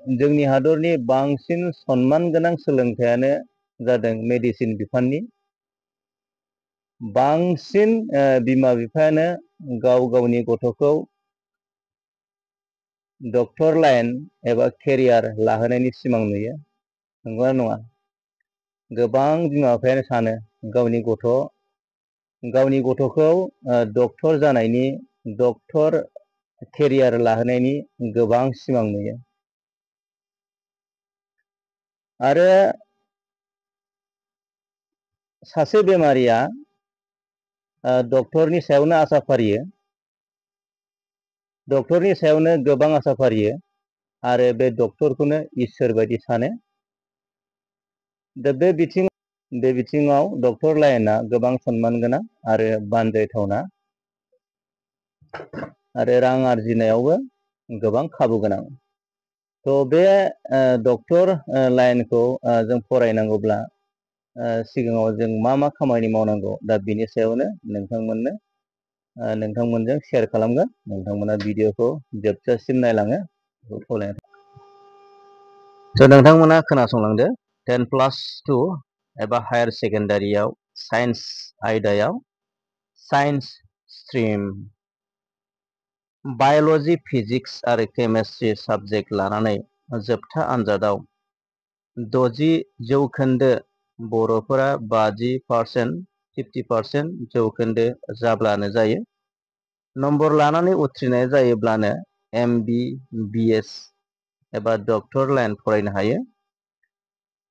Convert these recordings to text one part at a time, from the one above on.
जोंनि हादरनि बांसिन सन्मान गोनां सोलोंथायानो जादों मेडिसिन बिफाननि। बांसिन बिमा बिफायानो गाव गावनि गथ'खौ डक्टर लाइन एबा केरियार लाहोनायनि सिमां नुयो, नंगौना नङा? गोबां बिमा बिफायानो सानो गावनि गथ'खौ डक्टर जानायनि, डक्टर केरियार लाहोनायनि गोबां सिमां नुयो। आरो सासे बेमारिया डक्टरनि सायावनो आसा फारियो, डक्टरनि सायावनो गोबां आसा फारियो आरो बे डक्टरखौनो इसोर बायदि सानो। दा बे बिथिङाव डक्टर लाइना गोबां सनमान गोनां आरो बानजायथावना आरो रां आरजिनायावबो गोबां खाबु गोनां। थ' बे डक्टर लाइनखौ जों फरायनांगौब्ला सिगाङाव जों मा खामानि मावनांगौ, दा बिनि सायावनो नोंथांमोनजों शेयार खालामगोन। नोंथांमोना भिडिअखौ जोबजासिम नायलाङो थ' नोंथांमोना खोनासंलांदो। 10+2 एबा हायार सेकेन्डारियाव साइन्स आयदायाव साइन्स स्ट्रिम बाय'ल'जि, फिजिक्स आरो केमेस्ट्रि साबजेक्ट लानानै जोबथा आनजादाव 60% बर'फोरा 50%, 50% जौखोन्दो जाब्लानो जायो। नम्बर लानानै उथ्रिनाय जायोब्लानो MBBS एबा डक्टर लाइन फरायनो हायो।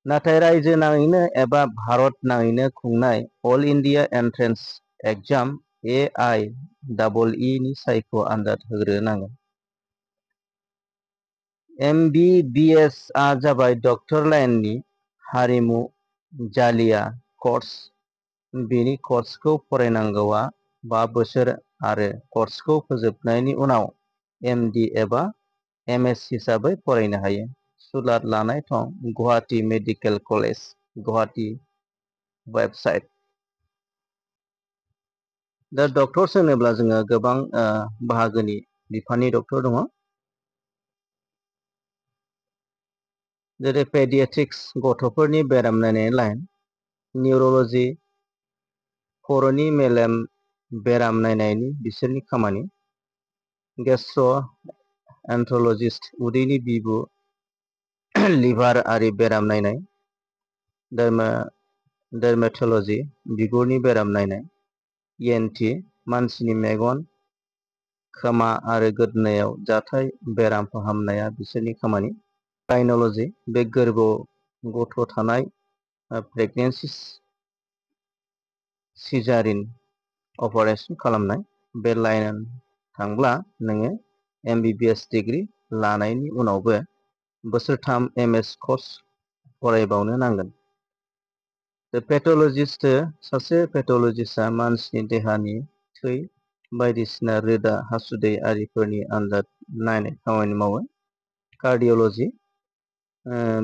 नाथाय रायजो नाङैनो एबा भारत नाङैनो खुंनाय all India entrance exam AIEE नि सायख' आनजाद होग्रोनांगोन। MBBS आ जाबाय डक्टर लाइननि हारिमु जालिया कर्स। बेनि कर्सखौ फरायनांगौआ 5 बोसोर आरो कर्सखौ फोजोबनायनि उनाव MD एबा MS हिसाबै फरायनो हायो। सुलाद लानाय थं Guwahati medical college, Guwahati website. दा डक्टर्स होनोब्ला जोङो गोबां बाहागोनि बिफाननि डक्टर दङ, जेरै पेडियाट्रिक्स गथ'फोरनि बेराम नायनायनि लाइन, निउर'ल'जि खर'नि मेलेम बेराम नायनायनि बिसोरनि खामानि, गेस्ट्र'एन्ट्रलजिस्ट उदैनि बिबु लिभार आरि बेराम नायनाय, डार्मेट'लजि बिगुरनि बेराम नायनाय, ENT मानसिनि मेगन, खोमा आरो गोदोनायाव जाथाय बेराम फाहामनाया बिसोरनि खामानि, गायन'लजि बे गोरबोआव गथ' थानाय प्रेगनेन्सि सिजारिन अपारेसन खालामनाय। बे लाइन थांब्ला नोङो MBBS डिग्री लानायनि उनावबो बोसोरथाम MS कर्स फरायबावनो नांगोन। पेथ'लजिस्ट सासे पेथ'लजिस्टआ मानसिनि देहानि थै बायदिसिना रोदा हासुदै आरिफोरनि आनजाद नायनाय खामानि मावो। कार्डिय'लजि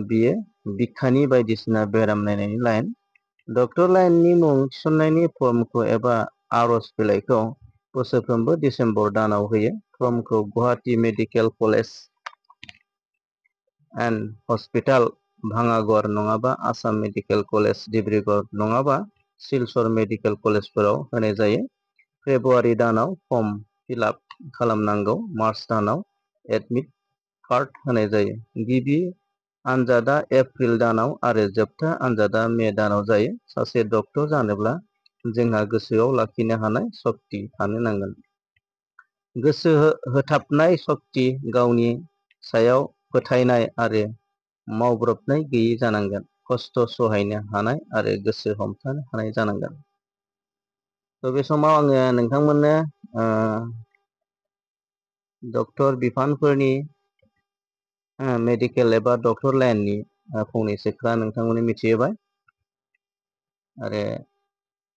बियो बिखानि बायदिसिना बेराम नायनायनि लाइन। डक्टर लाइननि मुं थिसननायनि फर्मखौ एबा आर'ज बिलाइखौ बोसोरफ्रोमबो डिसेम्बर दानाव होयो। फर्मखौ Guwahati medical college and hospital भाङाघर नङाबा आसाम मेडिकेल कलेज डिब्रुगड़ नङाबा सिलचर मेडिकेल कलेजफोराव होनाय जायो। फेब्रुवारि दानाव फर्म फिलआप खालामनांगौ। मार्च दानाव एडमिट कार्ड होनाय जायो। गिबि आनजादा एप्रिल दानाव आरो जोबथा आनजादा मे दानाव जायो। सासे डक्टर जानोब्ला जोंहा गोसोआव लाखिनो हानाय सक्ति थानो नांगोन। गोसो होथाबनाय सक्ति, गावनि सायाव फोथायनाय आरो मावब्रबनाय गैयै जानांगोन। खस्थ' सहायनो हानाय आरो गोसो हमथानो हानाय जानांगोन। थ' बे समाव आङो नोंथांमोननो डक्टर बिफानफोरनि मेडिकेल एबा डक्टर लाइननि फंनैसो खोथा नोंथांमोननो मिथिहोबाय आरो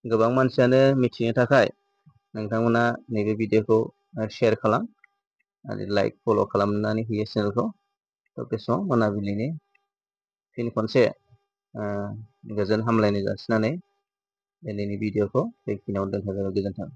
गोबां मानसियानो मिथिनो थाखाय नोंथांमोना नैबे भिडिअखौ शेयार खालाम आरो लाइक फल' खालामनानै होयो चेनेलखौ। थ' बे समाव मोनाबिलिनि फिन खनसे गोजोन हामलायनाय जासिनानै दिनैनि भिडिअखौ बेखिनियावनो दोनथ'नाय जाबाय। गोजोन्थों।